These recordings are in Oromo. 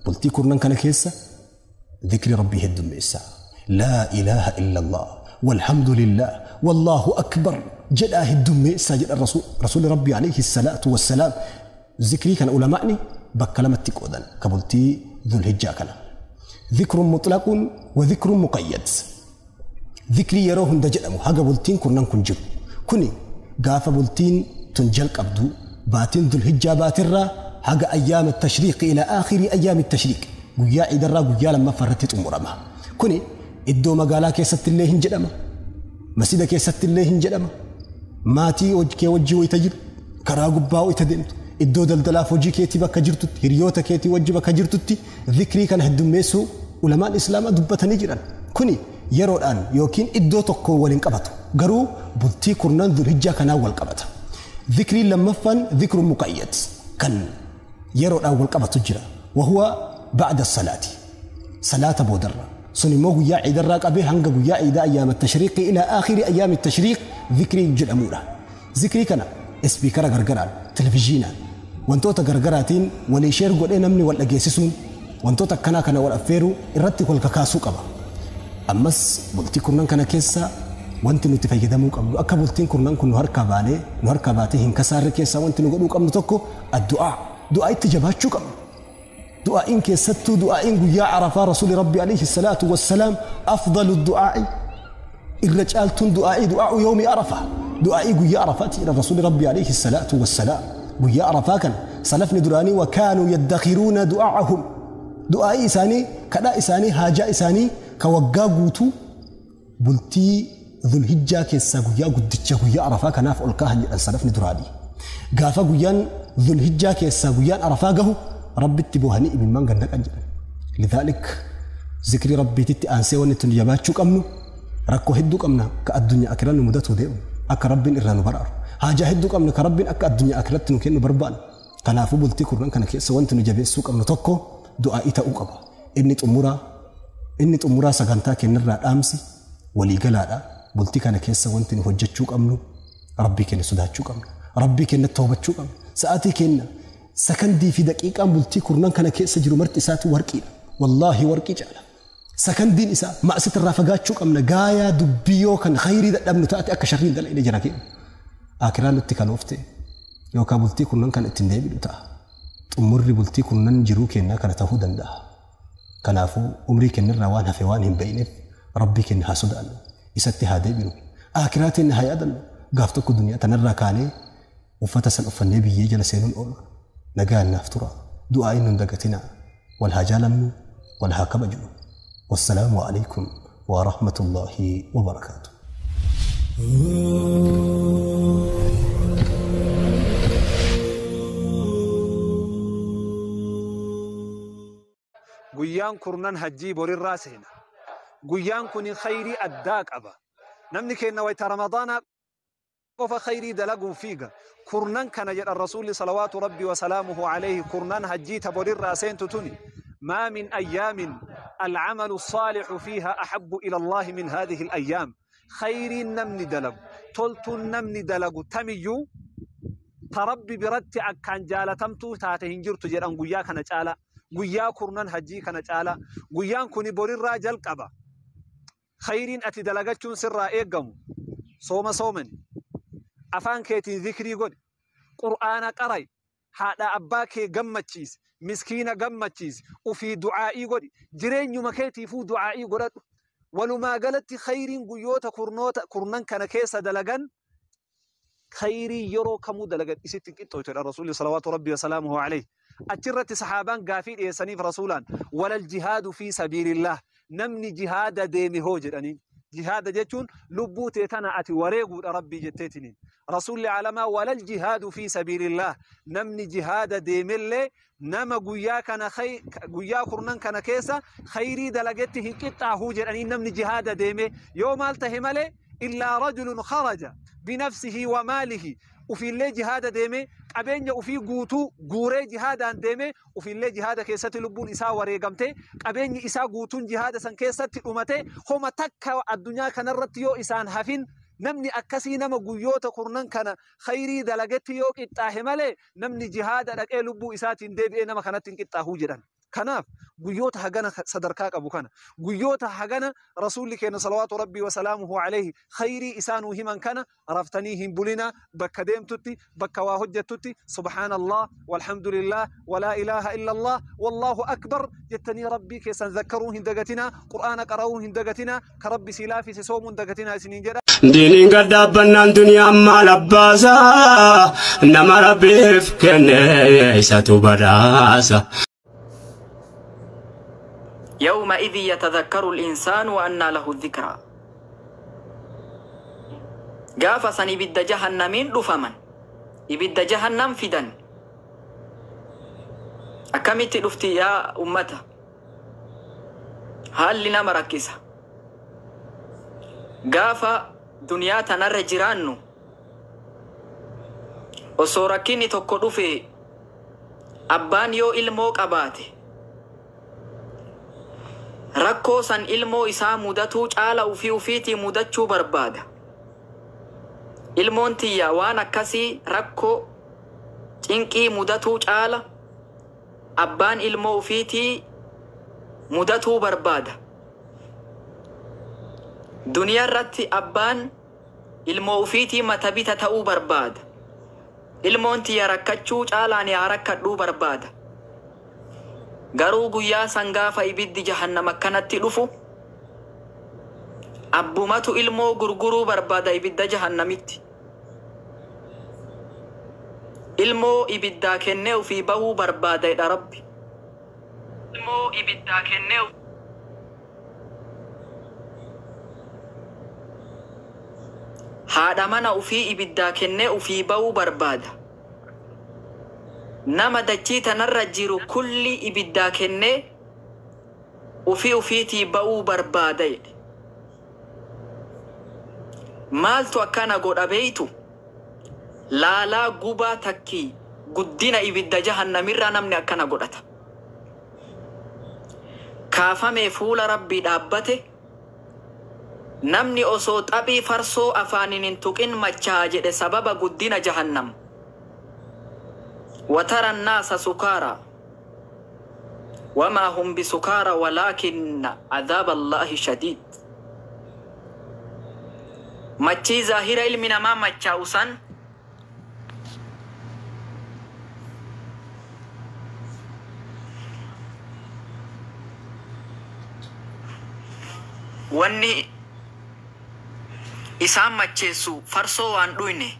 Bultii kurnan kana keessa dhikri Rabbii heddummeessaa. Laa ilaaha illallah walhamdulillah wallaahu akbar jedhaa heddummeessaa jedha rasuulli Rabbii alayhi salaatu wassalaam. Zikrii kana ulamaa'ni bakka lamatti qoodan ka bultii Dhulhijjaa kana. Dhikrun mutlaqun wa dhikrun muqayyad. Dhikrii yeroo hunda jedhamu haga bultiin kurnan kun jiru. Kuni gaafa bultiin tun jalqabdu baatiin Dhulhijjaa baatirraa haga ayyaama tashriiqi ila aakhiri ayyaami tashriiq guyyaa ciidarraa guyyaa lammaffaa irratti xumurama. Kuni iddoo magaalaa keessatti illee hin jedhama. Masjida keessatti illee hin jedhama. Maatii kee wajjii wayita jiru, karaa gubbaa wayita deemtu, iddoo daldalaaf hojii keetii bakka jirtutti, hiriyoota keetii wajji bakka jirtutti dhikrii kana heddummeessuu ulamaan islaamaa dubbatanii jiran. Kuni yeroodhaan yookiin iddoo tokko waliin qabatu. Garuu bultii kurnan Dhulhijjaa kanaan wal qabata. Dhikriin lammaffaan dhikru muqayyad kan yeroodhaan wal qabatu jira. Wahuwa ba'da salaati. Salaata boodarra. Sun immoo guyyaa ciidarraa qabee hanga guyyaa ciidaa ayyaama tashriiqii ila aakhiri ayyaami tashriiq dhikrii jedhamudha. Zikrii kana ispiikara gargaraan, televizhiinaan, wantoota gargaraatiin walii sheer godhee namni wal dhageessisuun wantoota akkanaa kana wal affeeruu irratti wal kakaasuu qaba. Ammas bultii kurnan kana keessa wanti nuti fayyadamuu qabnu akka bultiin kurnan kun nu harkaa baanee nu harkaa baatee hin kasaarre keessaa wanti nu godhuu qabnu tokko addu'aa. Du'aa itti jabaachuu qabnu. Du'aa'iin keessattuu du'aa'iin guyyaa Arafaa Rasuuli Rabbi alayhi salaatu wassalaam afdalu du'aa'i irra caaltuun du'aa'ii du'aa'u yoomi Arafaa du'aa'ii guyyaa Arafaati jedhan Rasuuli Rabbi alayhi salaatu wassalaam. Guyyaa Arafaa kana salafni duraanii wa kaanuu yaddakhiruuna du'aa'ahum du'aa'ii isaanii kadhaa isaanii haajaa isaanii ka waggaa guutuu bultii Dhulhijjaa keessaa guyyaa guddicha guyyaa Arafaa kanaaf ol kaahan jedhan salafni duraanii. Gaafa guyyaan Dhulhijjaa keessaa guyyaan Arafaa gahu Rabbitti boohanii imimmaan gad naqan jedhan. Lidhaalik zikrii Rabbiititti aansee wanni tun jabaachuu qabnu rakkoo hedduu qabna ka addunyaa akiraa nu mudatuu deemu akka Rabbiin irraa nu baraaru. Haajaa hedduu qabna ka Rabbiin akka addunyaa akiratti nu kennu barbaanna. Kanaafuu bultii kurnan kana keessa wanti nu jabeessuu qabnu tokko du'aa'ii ta'uu qaba. Inni xumuraa sagantaa kennarraa dhaamsi waliigalaadha. Bultii kana keessa wanti nu hojjechuu qabnu Rabbii keenya sodaachuu qabna. Rabbii keenya toobachuu qabna. Sa'aatii keenya sakandii fi daqiiqaan bultii kurnan kana keessa jiru marti isaatu warqiidha. Wallaahi warqii caala. Sakandiin isaa ma'asita irraa fagaachuu qabna. Gaayaa dubbii yoo kan khayrii dadhabnu taate akka sharriin dalagne jira keenya. Akiraan nutti kan oofte yookaan bultii kurnan kan ittiin deebinu ta'a. Xumurri bultii kurnan jiruu keenyaa kana ta'uu danda'a. Kanaafuu umrii keenyarraa waan hafe waan hin beekneef Rabbii keenya haa sodaannu. Isatti haa deebinu. Akiraa teenya haa yaadannu. Gaaf tokko duniyaa tanarraa kaanee uffata san uffannee biyyee jala seenuun oolu. Nagaan naaf tura. Du'aa inni hin dagatinaa. Wal haa jaalannu, wal haa kabajnu. Wassalaamu alaikum wa rahmatullahi wa barakaatu. Guyyaan kurnan hajjii borirraa seena. Guyyaan kun khayrii addaa qaba. Namni keenya wayita Ramadaanaa qofa khayrii dalaguu fiiga. Kurnan kana jedhan Rasuulli salawaatu Rabbi wa salaamuhu alayhi kurnan hajjii ta borirraa seentu tuni. ما من أيام العمل الصالح فيها أحب إلى الله من هذه الأيام. خير نمني دلق تلت نمني دلق تميو تربي برت أكان جالتمتو تاتهن جرت جران قيا كان جالا قيا كرنان هجي كان جالا قيان كوني بوري الراجل قبا خيرين أتي دلقتشون سرا إيقم صوم صومن أفان كيتين ذكري قد قرآن قرأي haadha abbaa kee gammachiisi, miskiina gammachiisi, ufii du'aa'ii godhi, jireenyuma keetiifuu du'aa'ii godhadhu. Walumaa galatti khayriin guyyoota kurnoota kurnan kana keessa dalagan khayrii yeroo kamuu dalagan isitti hin qixxooytudha Rasuulli salawaatu Rabbi wa salaamuhu alayhi. Achirratti sahaabaan gaafii dhiyeessaniif Rasuulaan walal jihaadu fi sabiilillah namni jihaada deeme hoo jedhaniin. Jihaada jechuun lubbuu tee tana ati wareeguudha Rabbii jetteetiniin. Rasuulli alamaa walal jihaadu fi sabiilillah namni jihaada deemellee nama guyyaa kana guyyaa kurnan kana keessa khayrii dalagetti hin qixxaahuu jedhanii namni jihaada deeme yoo maal tahe malee illaa rajulun kharaja binafsihi wa maalihi ufiillee jihaada deeme qabeenya ufii guutuu guuree jihaadaan deeme ufiillee jihaada keessatti lubbuun isaa wareegamte qabeenyi isaa guutuun jihaada san keessatti dhumate homa takka addunyaa kanarratti yoo isaan hafin namni akkasii nama guyyoota kurnan kana khayrii dalagetti yoo qixxaahe malee namni jihaada dhaqee lubbuu isaatiin deebi'ee nama kanatti hin qixxaahuu jedhan. Kanaaf guyyoota hagana sadarkaa qabu kana, guyyoota hagana Rasuulli keenya salawaatu rabbii wasalaamuhu alayhi khayrii isaanuu himan kana raftanii hin bulina. Bakka deemtutti, bakka waa hojjettutti, subhaanallah walhamdulillah walaa ilaaha illallah wallaahu akbar jettanii rabbii keessan zakkaruu hin dagatinaa, qur'aana qara'uu hin dagatinaa, ka rabbi sii laafise soomuu hin dagatinaa isiniin jedha. Diiniin gad dhaabbannaan duniyaan maal abbaasa, nama rabbiif kenne isatu badhaasa. يومئذ يتذكر الإنسان وأنى له الذكرى. Gaafa san ibidda jahannamiin dhufaman, ibidda jahannam fidan. Akkamitti dhufti yaa ummata? Haalli nama rakkisa. Gaafa duniyaa tanarra jiraannu, osoo rakkinni tokko dhufe, abbaan yoo ilmoo qabaate, rakkoo san ilmoo isaa mudatuu caala ufii ufiitii mudachuu barbaada. Ilmoon tiyya waan akkasii rakkoo cinqii mudatuu caala abbaan ilmoo ufiitii mudatuu barbaada. Duniyaa irratti abbaan ilmoo ufiitii mata bita ta'uu barbaada. Ilmoon tiyya rakkachuu caalaan yaa rakkadhuu barbaada. Garuu guyyaa san gaafa ibiddi jahannam akkanatti dhufu, abbumatu ilmoo gurguruu barbaada ibidda jahannamitti. Ilmoo ibiddaa kennee ufii bahuu barbaada jedha Rabbi. Ilmoo ibiddaa kennee. Haadha mana ufii ibiddaa kennee ufii bahuu barbaada. Nama dachii tanarra jiru kulli ibiddaa kennee ufii ufiitii ba'uu barbaada jedhe. Maaltu akkana godha beeytu? Laalaa gubaa takkii guddina ibidda jahannamirraa namni akkana godhata. Kaafamee fuula rabbii dhaabbate, namni osoo xaphii farsoo afaaniin hin tuqin machaa jedhe sababa guddina jahannam. وترى الناس سكارى وما هم بسكارى ولكن عذاب الله شديد. Machii zaahira ilmi namaa machaa'u san wanni isaan macheessu farsoo waan dhuyne,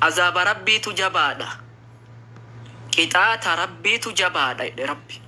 azaaba rabbiitu jabaadha, qixaata rabbiitu jabaadha jedhe rabbi.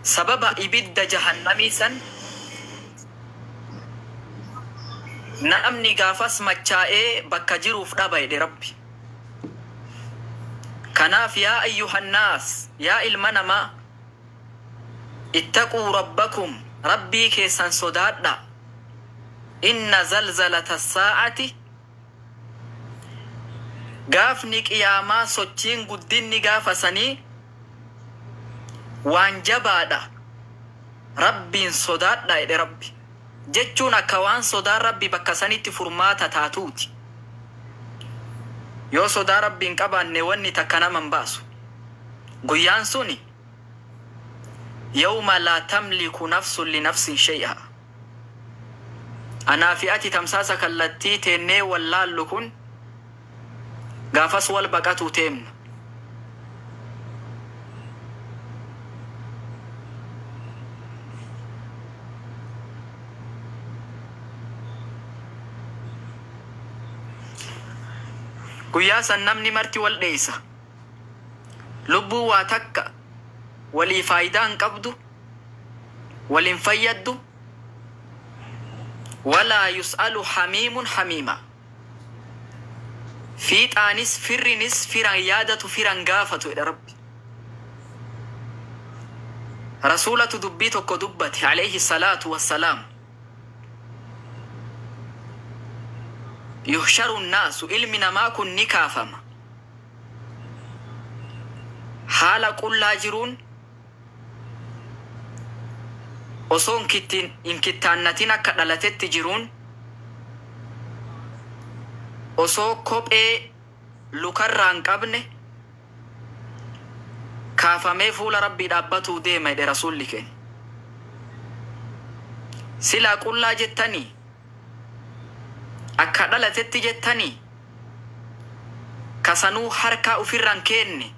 Sababa ibidda jahannamii san namni gaafas machaa'ee bakka jiruuf dhaba jedhe rabbi. Kanaaf yaa ayyuhannaas, yaa ilma namaa, ittaquu rabbakum, rabbii keessan sodaadha. Inna zalzalata saa'ati, gaafni qiyaamaa sochiin guddinni gaafa sanii waan jabaadha, rabbiin sodaadha jedhe rabbi. Jechuun akka waan sodaan rabbi bakka sanitti furmaata taatuuti. Yoo sodaa rabbiin qabaanne, wanni takka nama hin baasu. Guyyaan suni yawma laa tamliku nafsun linafsin shay'a. Anaa fi ati tamsaasa kallattii teennee wallaallu kun gaafas wal baqatuu teemna. Guyyaa san namni marti wal dheeysa. Lubbuu waa takka walii faayidaa hin qabdu, waliin fayyaddu. Walaa yus'alu hamiimun hamiima. Fiixaanis firrinis firan yaadatu, firan gaafatu jedha rabbi. Rasuulatu dubbii tokko dubbate alayhi salaatu wassalaam. Yuhsharu nnaasu, ilmi namaa kun ni kaafama. Haala qullaa jiruun, osoo hin kittaannatin akka dhalatetti jiruun, osoo kophee lukarraa hin qabne kaafamee fuula Rabbii dhaabbatuu deema jedhe Rasuulli keenya. Silaa qullaa jettanii, akka dhalatetti jettanii, kasanuu harkaa ufirra hin keenne.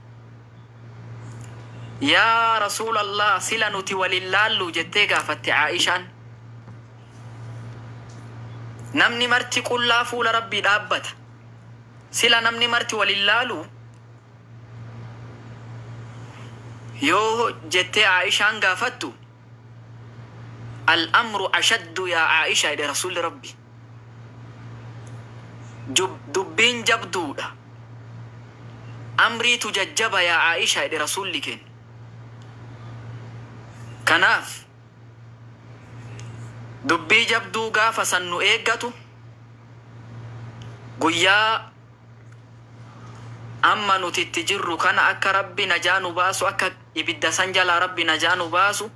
Yaa Rasuulallah, sila nuti walin laallu jettee gaafatte Aa'ishaan. Namni marti qullaa fuula Rabbii dhaabbata. Sila namni marti walin laalu yoo jettee Aa'ishaan gaafattu, al-amru ashaddu yaa Aa'isha jedhe Rasuulli Rabbi. Dubbiin jabduudha. Amriitu jajjaba yaa Aa'isha jedhe Rasuulli keenya. Kanaaf dubbii jabduu gaafa san nu eeggatu, guyyaa amma nuti itti jirru kana akka Rabbi najaa nu baasu, akka ibidda san jalaa Rabbi najaa nu baasu,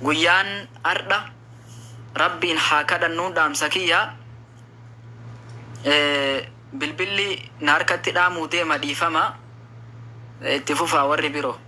guyyaan ardha Rabbiin haa kadhannuun dhaamsa kiyya. Bilbilli na harkatti dhaamuu deema, dhiifama. Itti fufaa warri biroo.